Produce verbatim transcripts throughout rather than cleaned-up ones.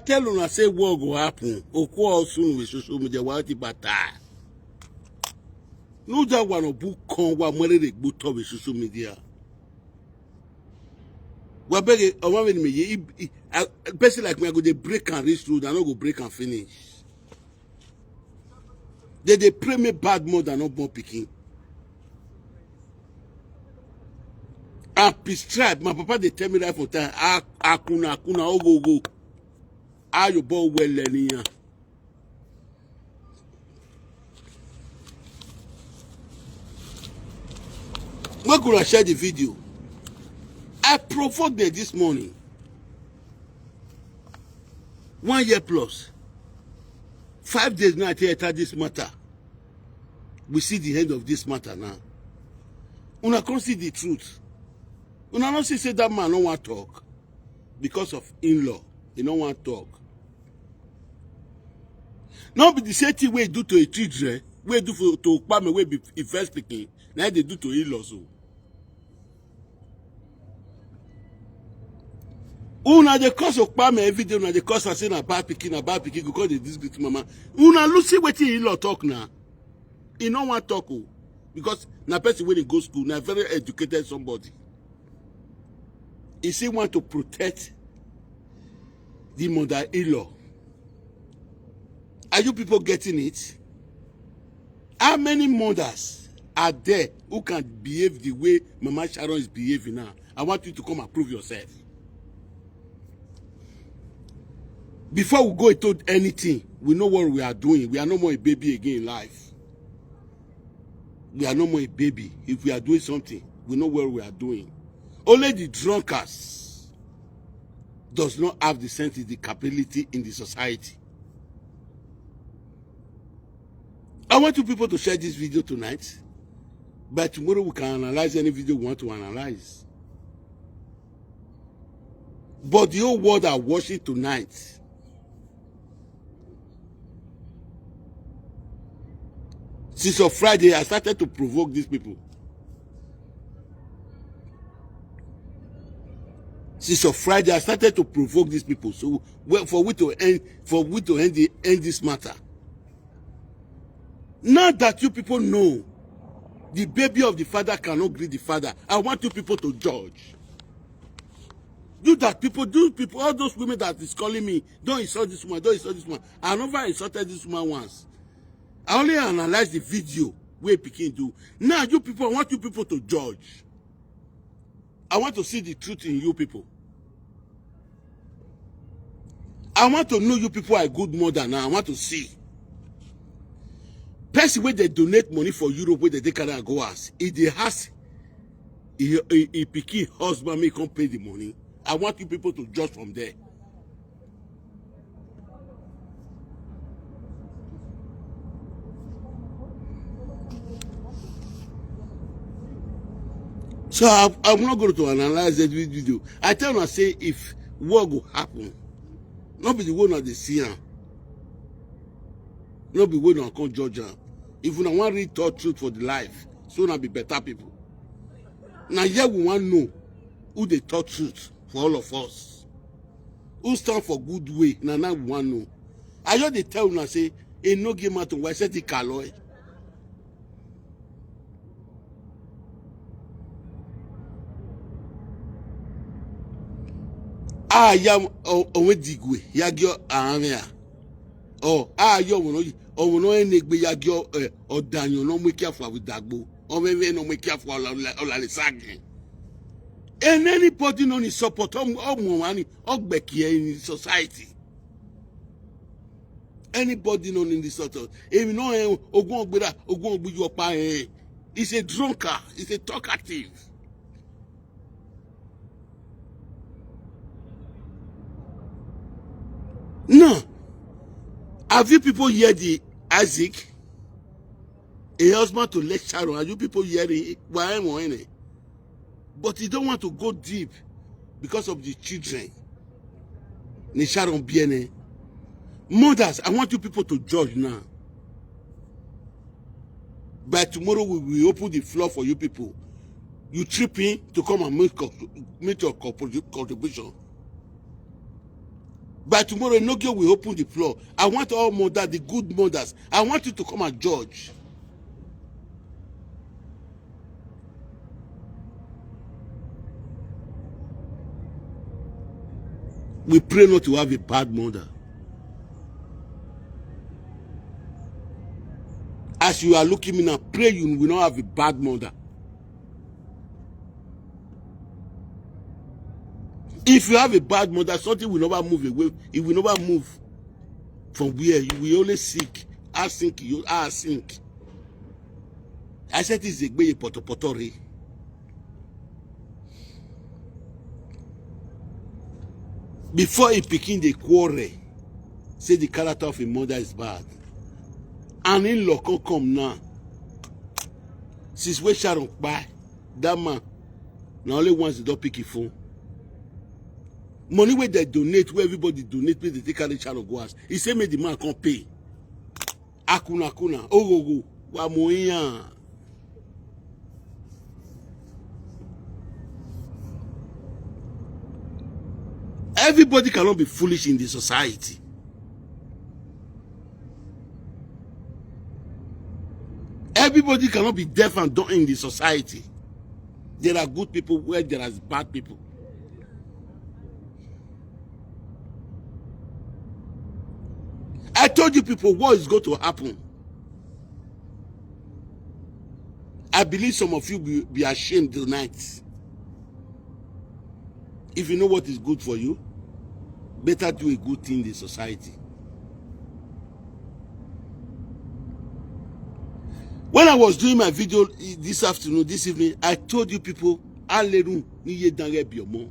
Tell una say war go happen. Okwo soon with social media. Wa ti bata. No that one of book con wa mwerere gbuto with social media. Wa beg e, omo me me ye. I, I, I, person like me, I go dey break and reach road. I no go break and finish. They dey pray me bad mother no born pikin. And peace tribe, my papa dey tell me right for time. "Ah, akuna, akuna, ogo, ogo. How you born well, Lenia?" Make una share the video. I provoked them this morning. One year plus. Five days now I take enter this matter. We see the end of this matter now. Una come see the truth. Una no see say that man no wan talk because of in-law. He no wan talk. No be the same thing wey do to a children, wey do for, to Okpame, wey be e first pikin, na dey do to in-laws o. Una dey curse Okpame every day, una dey curse am say na bad pikin, na bad pikin, go come dey disgrace mama. Una look see wetin in-law talk na. He no wan talk o, because na person wey dey go school, na very educated somebody. He still want to protect the mother-in-law. Are you people getting it? How many mothers are there who can behave the way Mama Sharon is behaving now? I want you to come and prove yourself. Before we go into anything, we know what we are doing. We are no more a baby again in life. We are no more a baby. If we are doing something, we know what we are doing. Only the drunkards does not have the sense, the capability in the society. I want you people to share this video tonight. By tomorrow, we can analyze any video we want to analyze. But the whole world are watching tonight. Since on Friday, I started to provoke these people. Since on Friday, I started to provoke these people. So, well, for we to end, for we to end the, end this matter. Now that you people know the baby of the father cannot greet the father, I want you people to judge. Do that, people, do people, all those women that is calling me, "Don't insult this woman, don't insult this woman." I never insulted this woman once. I only analyze the video wey pikin do. Now, you people, I want you people to judge. I want to see the truth in you people. I want to know you people are good mother now. I want to see. Person wey dey donate money for Europe, wey dey take carry am go house, e dey ask e, e, e pikin husband make come pay the money. I want you people to judge from there. So I, I'm not going to analyze every video. I tell una say if war go happen, no be the way una dey see am, no be way una come judge am. If una wan read talk truth for the life, so una be better people. Na here we wan know who dey talk truth for all of us. Who stand for good way, na now we wan know. I just dey tell una say, e no get matter why set the kaloi. Ah, ya, o, onwe digwe, ya gyo ahamia. Oh, ah, yo, wono, wono enegbe ya gyo, eh, odanyo no mwe kia fwa vidagbo. O meme no mwe kia fwa ola, ola, ola le sagen. And anybody no need support, om, om, wani, ogbeki in society. Anybody no need this sort of, if you know, eh, ogun ogbera, ogun ogbiyopa, eh, he's a drunkard, he's a talkative. No. Have you people hear the Isaac? A husband to lecture on. Are you people hearing? Why am I in it? But he don't want to go deep because of the children. Ni Sharon Biene. Mothers, I want you people to judge now. By tomorrow, we will open the floor for you people. You chip in to come and make, co-, make your contribu-, contribution. By tomorrow, Nogio will open the floor. I want all mothers, the good mothers, I want you to come and judge. We pray not to have a bad mother. As you are looking me now, pray you will not have a bad mother. If you have a bad mother, something will never move away. It will never move from where you will only sink. I sink, you I sink. I said this is a potopoto. Before a pikin dey quarrel, say the character of a mother is bad. And in law come come now. Since wey Sharon kpai, that man, na only once he don pick him phone. Money wey dem donate, wey everybody donate, make dem take carry Sharon go house. He say make the man come pay. Akuna kuna, ogogo, wa moyan. Everybody cannot be foolish in the society. Everybody cannot be deaf and dumb in the society. There are good people where there are bad people. I told you people what is going to happen. I believe some of you will be ashamed tonight. If you know what is good for you, better do a good thing in the society. When I was doing my video this afternoon, this evening, I told you people, Alerun niye dange biomo.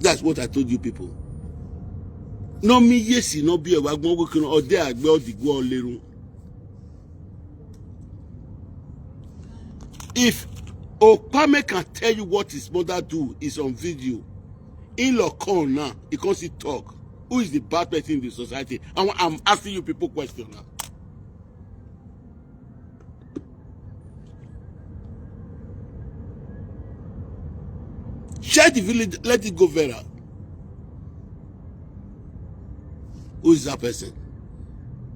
That's what I told you people. No me yes, no be a wagon working or there I go the go Alerun. If Okpame can tell you what his mother do is on video, in law come now, he can't see talk. Who is the bad person in the society? And I'm asking you people question now. Share the village, let it go viral. Who is that person?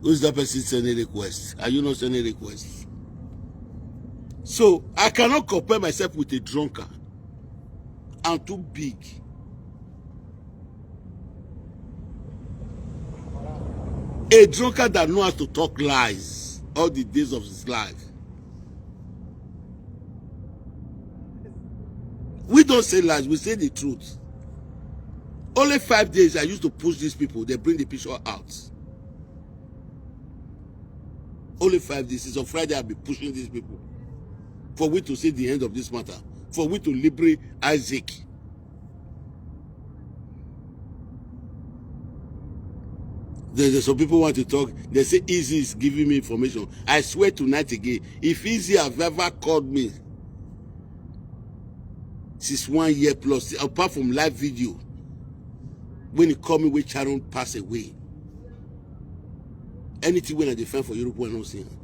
Who is that person sending request? Are you not sending request? So I cannot compare myself with a drunkard. I'm too big. A drunkard that knows how to talk lies all the days of his life. We don't say lies, we say the truth. Only five days I used to push these people, they bring the picture out. Only five days. It's on Friday I'll be pushing these people. For we to see the end of this matter. For we to liberate Isaac. There's some people want to talk. They say Easy is giving me information. I swear tonight again, if Easy have ever called me since one year plus, apart from live video, when he called me when Sharon passed away, anything when I defend for Europe, when I don't see him.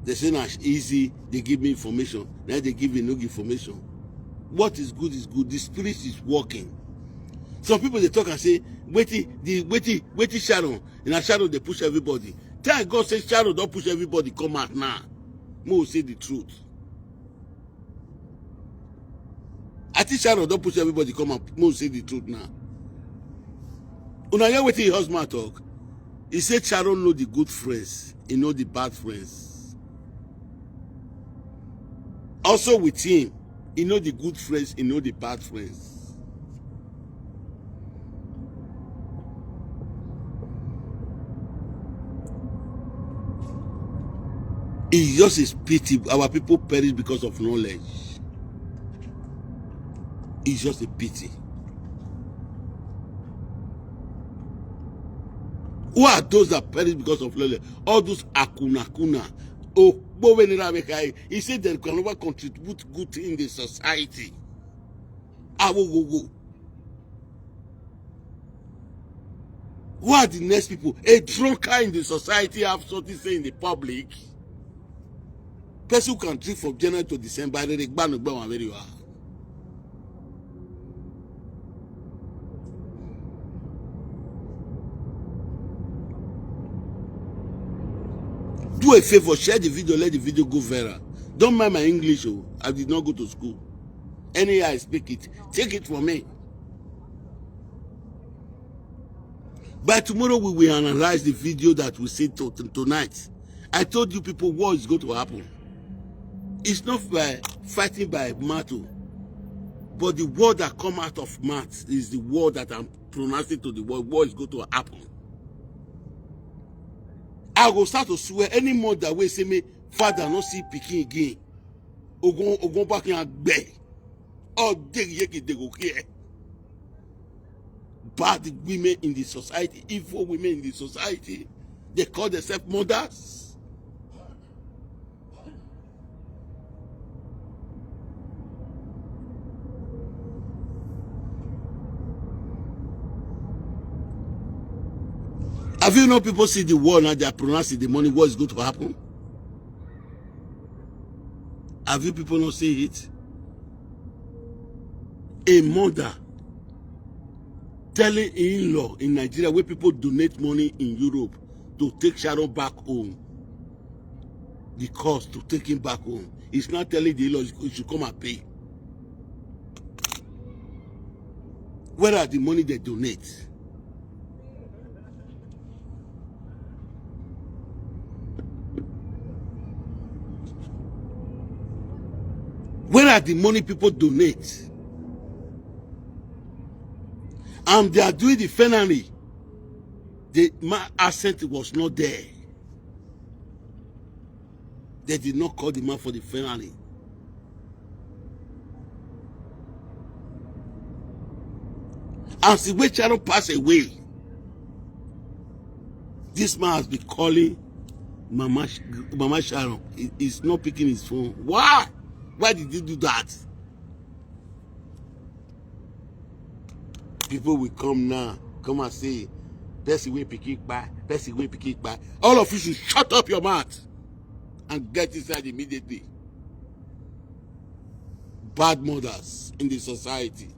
They say na Easy, they give me information. Now they give me no information. What is good is good. The spirit is working. Some people they talk and say, wait till the wait till wait till Sharon. And Sharon they push everybody. Thank God say Sharon don't push everybody come out now. Mo say the truth. I think Sharon don't push everybody come out. Mo say the truth now. Una hear wetin him husband talk? He said Sharon know the good friends, he know the bad friends. Also with him, he know the good friends, he know the bad friends. It's just a pity. Our people perish because of knowledge. It's just a pity. Who are those that perish because of knowledge? All those akuna kuna. Oh, Bowenera Mekai. He said they can never contribute good in the society. Awo wo wo. Who are the next people? A drunkard in the society have something to say in the public. Person who can drink from January to December, they gbanu gba wan very well. Do a favor, share the video, let the video go viral. Don't mind my English, oh, I did not go to school. Anyhow I speak it, take it from me. By tomorrow, we will analyze the video that we see to, to- tonight. I told you people, war is going to happen. It's not by fighting by mouth, oh, but the word that come out of mouth is the word that I'm pronouncing to the world. War is going to happen. I go start to swear any mother wey say me father no see pikin again. Ogun ogun back in agbe. All day yeke dey go here. Bad women in the society, evil women in the society, they call themselves mothers. Have you not people see the war now? They are pronouncing the money. What is going to happen? Have you people not seen it? A mother telling in-law in Nigeria where people donate money in Europe to take Sharon back home. The cost to take him back home. He's not telling the in-law you should come and pay. Where are the money they donate? Where are the money people donate? And they are doing the finally. The my accent was not there. They did not call the man for the finally. As the way Sharon passed away, this man has been calling Mama, Sh- Mama Sharon. He- He's not picking his phone. Why? Why did he do that? People will come now, come and say, "Person wey pikin kpa, person wey pikin kpa." All of you should shut up your mouth and get inside immediately. Bad mothers in the society,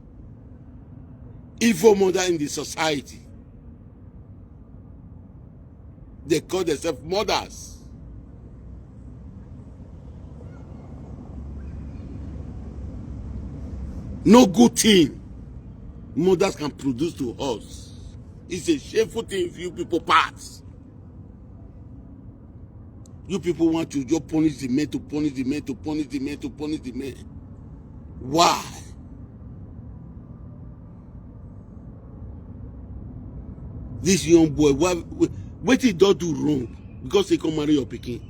evil mother in the society. They call themselves mothers. No good thing mothers can produce to us. It's a shameful thing if you people pass. You people want to just punish the men, to punish the men, to punish the men, to punish the men. Why? This young boy, why, wait, he don't do wrong because he come marry your pikin.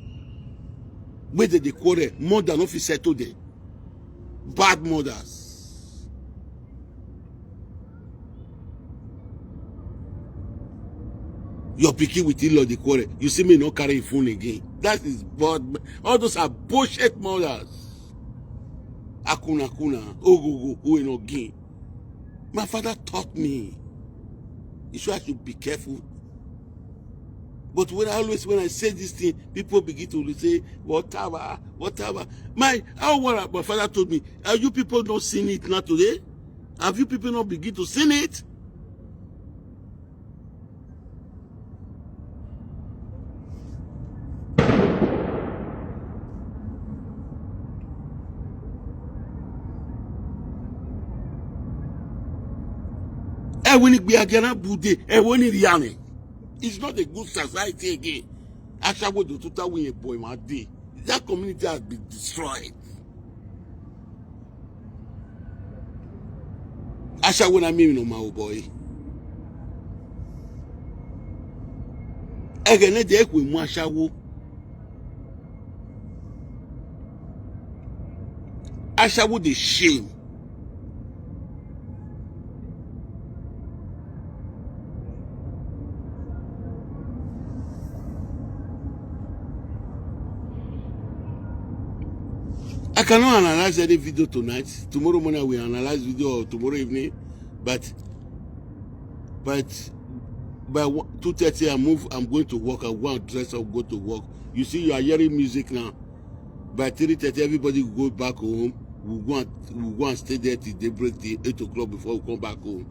Where did they quarrel? Mother no fit settle them. Bad mothers. Your pikin with in-law dey quarrel. You see me no carry phone again. That is bad. All those are bullshit mothers. Akuna kuna, ogogo, who no gain. My father taught me. You should, I should be careful. But when I always when I say this thing, people begin to say, "Whatever, whatever." My how what my father told me, are you people not seeing it now today? Have you people not begin to see it? Ewini gbiagana bude, ewini riane. It's not a good society again. Ashawo do tuta we boy ma dey. That community has been destroyed. Ashawo na me no ma o boy. Egene de ekwe mu ashawo. Ashawo dey shame. I cannot analyze any video tonight. Tomorrow morning I will analyze video or tomorrow evening. But but by two thirty I move. I'm going to work. I go and dress up, go to work. You see, you are hearing music now. By three thirty, everybody will go back home. We'll go and, we'll go and stay there till daybreak, till eight o'clock before we come back home.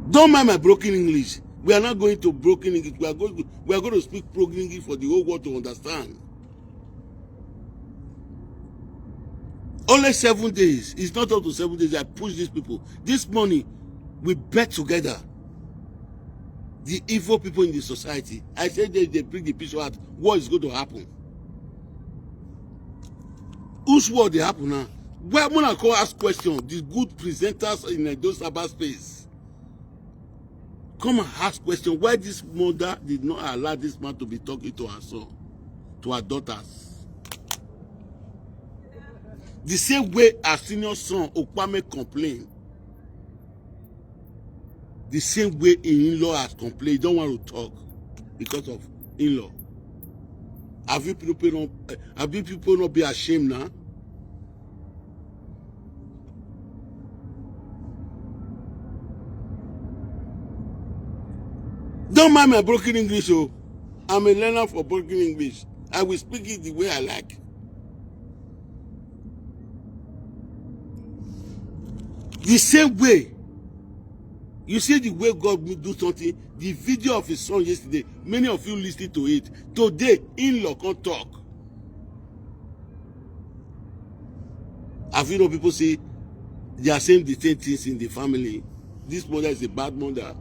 Don't mind my broken English. We are not going to broken English. We are going to, we are going to speak broken English for the whole world to understand. Only seven days. It's not up to seven days. I push these people. This money, we bet together. The evil people in the society. I said they, they bring the peace out. What is going to happen? Whose war dey happen now? Well, when I call ask question, the good presenters in Edo cyberspace, come and ask question why this mother did not allow this man to be talking to her son, to her daughters. The same way her senior son Okwame complained, the same way his in-law has complained, don't want to talk because of in-law. Have you people not, have you people not be ashamed now? Don't mind my broken English, oh. I'm a learner for broken English. I will speak it the way I like. The same way, you see the way God will do something. The video of his son yesterday, many of you listened to it. Today, in-law can't talk. Have you know people say they are saying the same things in the family? This mother is a bad mother.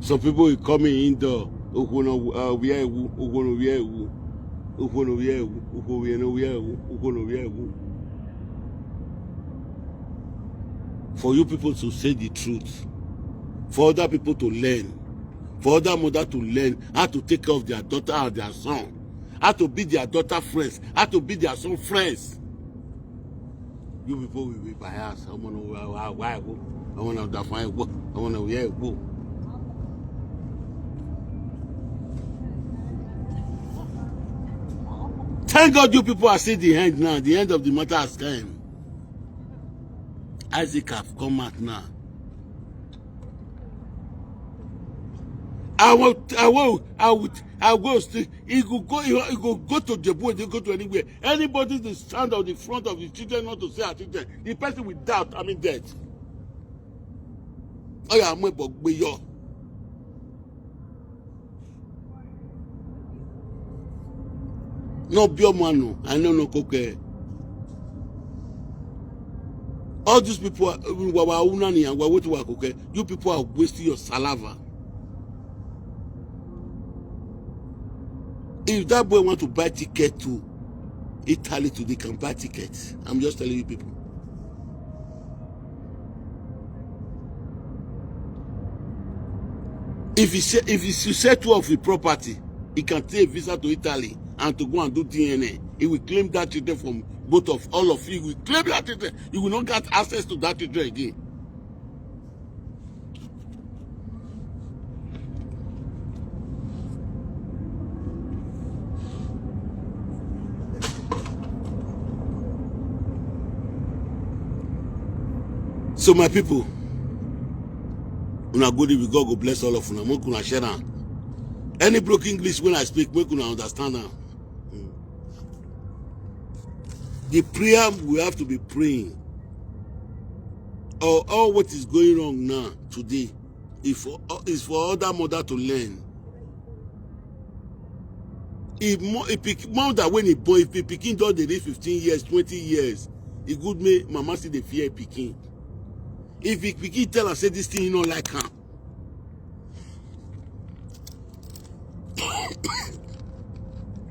Some people will come in indoor. Ukwu no, uh, wear ewu, ukwu no wear ewu, ukwu no wear ewu, ukwu wear no wear ewu, ukwu no wear ewu. For you people to say the truth, for other people to learn, for other mother to learn how to take care of their daughter or their son, how to be their daughter friends, how to be their son friends. You people will be biased. I wanna why why why I wanna define what I wanna where go. Thank God you people are seeing the end now. The end of the matter has come. Isaac have come out now. I will, I will, I would, I will still. He go go, he go go to Jebu, he go to anywhere. Anybody that stand on the front of the children, not to say our children, the person will doubt, I mean, death. Oh yeah, I'm a bug, yo. No pure man, no. I know no coke. All these people are, uh, wa- wa- unani and wa- what wa coke. You people are wasting your saliva. If that boy want to buy ticket to Italy today, can buy ticket. I'm just telling you people. If he say, if he should sell two of his property, he can take a visa to Italy and to go and do D N A. He will claim that children from both of all of you. He will claim that children. You will not get access to that children again. So my people, una good evening. God go bless all of una. Make una share am. Any broken English when I speak, make una understand am. Mm. The prayer we have to be praying. Or all what is going wrong now today is for is for other mother to learn. If mo if pikin mother when he born if the pikin don dey reach fifteen years, twenty years, e good make mama still dey fear pikin. If the pikin tell am say this thing he no like am,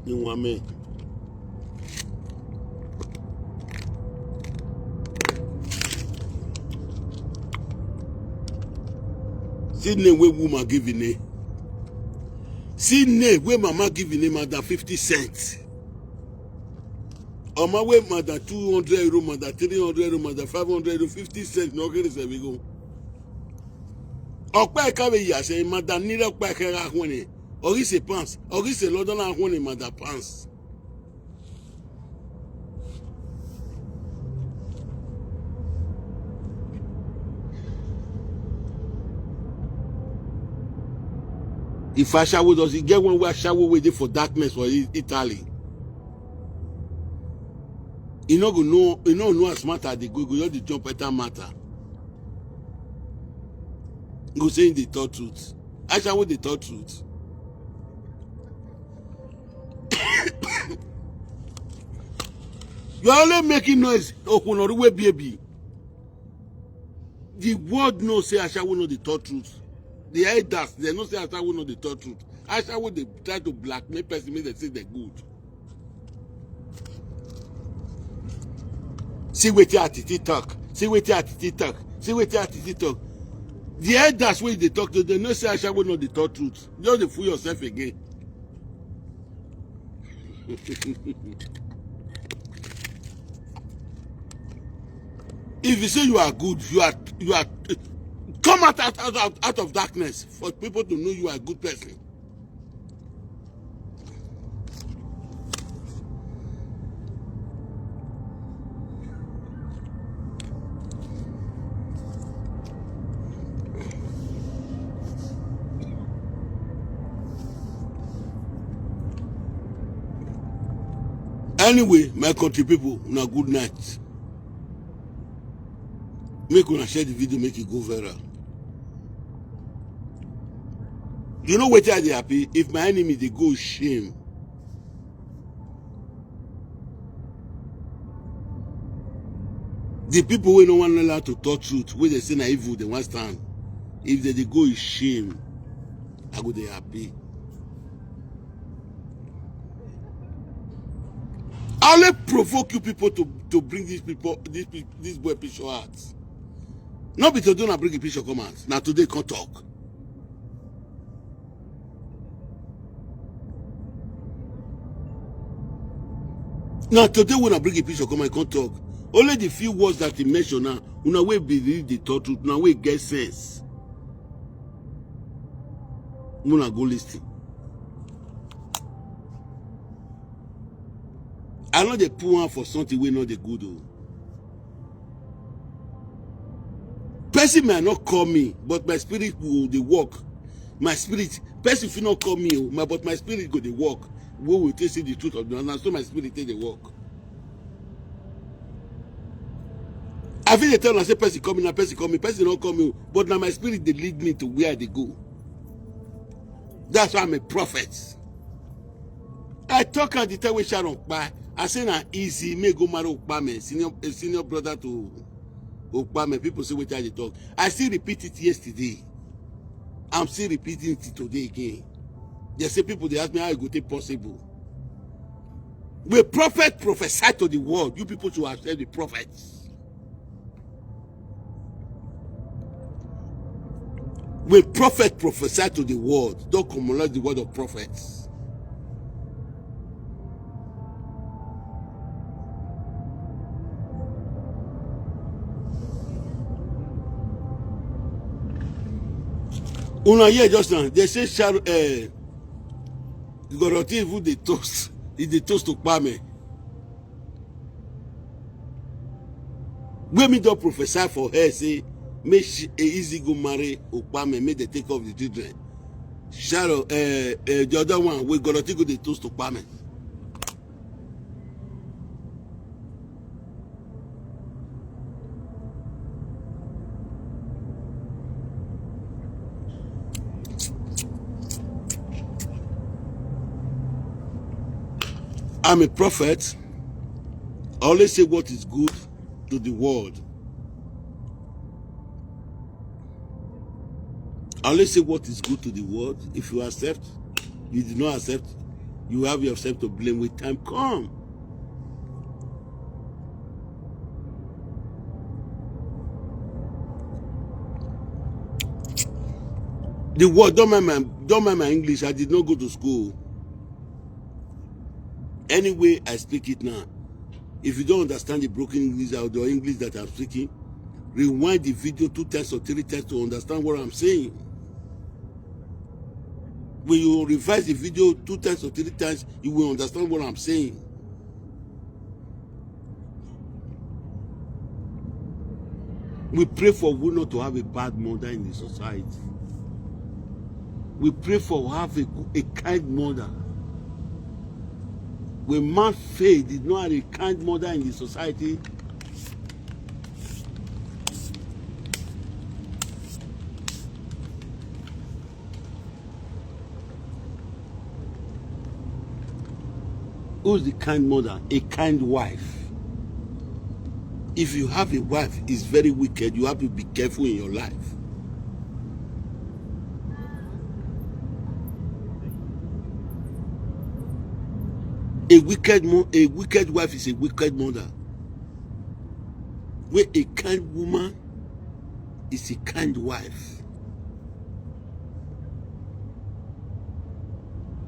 you want me? See name wey woman give im name. See name wey mama give im name, madam fifty cent. Ọmọ wey madam two hundred euro, madam three hundred euro, madam five hundred euro, fifty cent na ọkẹrẹ sẹbi go. Ọpẹ kawe ya se madam nire ọpẹ kẹra ahun ni. Orí se pants, orí se lọdọ na ahun ni madam pants. If ashawo does, e get one wey ashawo wey dey for darkness for I- Italy. E no go know, e no know as matter dey go, e go just dey jump enter matter. E go say e dey talk truth. Ashawo dey talk truth. You are only making noise. Okunoruwe baby. The world know say ashawo no dey talk truth. The elders, they know say ashawo no dey talk truth. Ashawo dey try to blackmail person, make dem say dem good. See wetin Atiti talk. See wetin Atiti talk. See wetin Atiti talk. The elders wey dey talk to, they know say ashawo no dey talk truth. Just dey fool yourself again. If you say you are good, you are, you are, come out, out, out, out, out of darkness for people to know you are a good person. Anyway, my country people, una good night. Make una share the video, make it go viral. You know wetin I dey happy? If my enemy dey go shame, the people wey no wan allow to talk truth, wey dey say na evil, they wan stand. If they dey go in shame, I go dey happy. I only provoke you people to, to bring these people, this, pe- this boy picture out. Not because don't bring the picture come out. Now today can't talk. Now today when I bring a picture come, I can't talk. Only the few words that he mentioned now, una wey believe the talk truth, una wey get sense. Una go listen. I know they put one for something wey no dey good o. Person might not call me, but my spirit go dey work. My spirit, person fit not call me o, my, but my spirit go dey work. We will take see the truth of the, na so my spirit take dey work. I fit dey tell una say person call me, na person call me, person no call me o, but na my spirit dey lead me to where I dey go. That's why I'm a prophet. I talk at the time wey Sharon kpai. I say na easy, make go marry Okpame, senior, a senior brother to Okpame. People say wetin I dey talk. I still repeat it yesterday. I'm still repeating it today again. They say people dey ask me how e go take possible. When prophet prophesy to the world, you people should accept the prophets. When prophet prophesy to the world, don't compromise the word of prophets. Una hear just now, they say Shar uh, Dorothy even dey toast, e dey toast Okpame. Wey me don prophesy for her say make she, eh, easy go marry Okpame, make dem take off the children. Sharon, uh, uh, the other one wey Dorothy go dey toast Okpame. I'm a prophet. I always say what is good to the world. I always say what is good to the world. If you accept, you do not accept, you have yourself to blame when time come. The word, don't mind my, don't mind my English. I did not go to school. Anyway, I speak it now. If you don't understand the broken English or the English that I'm speaking, rewind the video two times or three times to understand what I'm saying. When you revise the video two times or three times, you will understand what I'm saying. We pray for we not to have a bad mother in the society. We pray for have a, a kind mother. When man faith did not have a kind mother in the society, who's the kind mother? A kind wife. If you have a wife is very wicked, you have to be careful in your life. A wicked mo- a wicked wife is a wicked mother. Where a kind woman is a kind wife.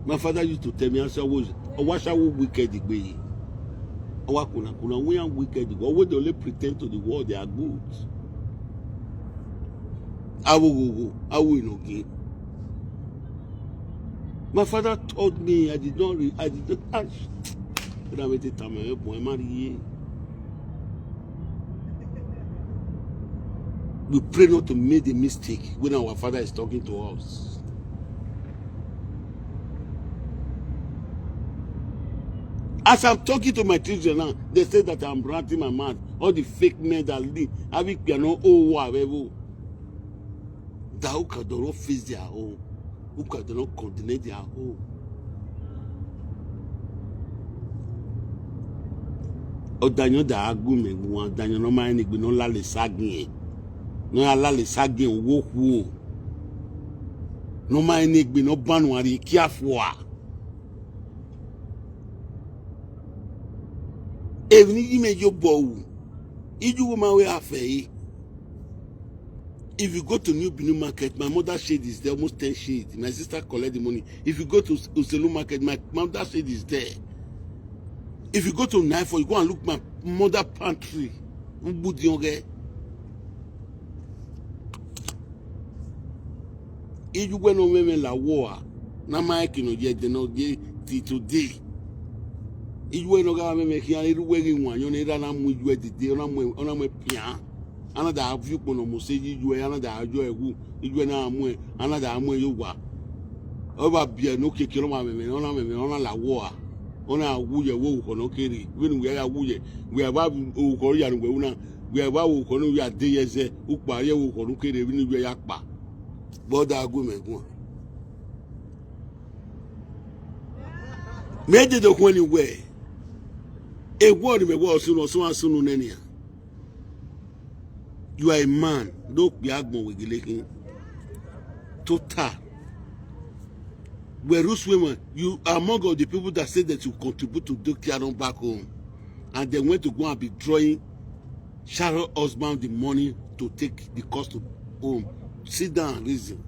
My father used to tell me, "Asawo, Owashawo wicked igbe. Owa kuna kuna, we are wicked. But when they only pretend to the world, they are good." Awo, awo, awo inoge. My father told me I did not. Re- I did not. Ash. When I went to Tamil, boy, marry. We pray not to make the mistake when our father is talking to us. As I'm talking to my children now, they say that I'm ranting my mouth. All the fake men that live, I will be no oh, whatever. That who can don't face their own, who can don't coordinate their own. Odanyo da agume wan danyo no mind ni gbino lale sagin. No ya lale sagin wo ku. No mind ni gbino banu ari kiafua. Even you may your bow. If you woman we are fair. If you go to New Benin Market, my mother shade is there, almost ten shade. My sister collect the money. If you go to Uselu Market, my mother shade is there. If you go to Nifo, you go and look my mother pantry. Mbudionge. If you went on women la war, na my kino ye de no ye ti today. If you went on women here, if you went in one, you need an amu you did, on a mwe pia. Another have you kono mo say you were another ajo egu. If you went on mwe, another amwe you wa. Oba bia no ke kilo ma me, on a me, on a la war. On a wuye wo kono keri. When we are wuye, we are babu o koya we una. We are babu kono ya de yeze. Ukpa ye wo kono keri. When we are yakpa. But that good me go. Me de do kwani we. E wo ni me wo sunu, sunu, sunu nenia. You are a man. Don't be agbon with the lekin. Total. Where Ruth women, you are among of the people that said that you contribute to Dokiaron back home. And they went to go and be drawing Sharon husband the money to take the cost of home. Sit down and reason.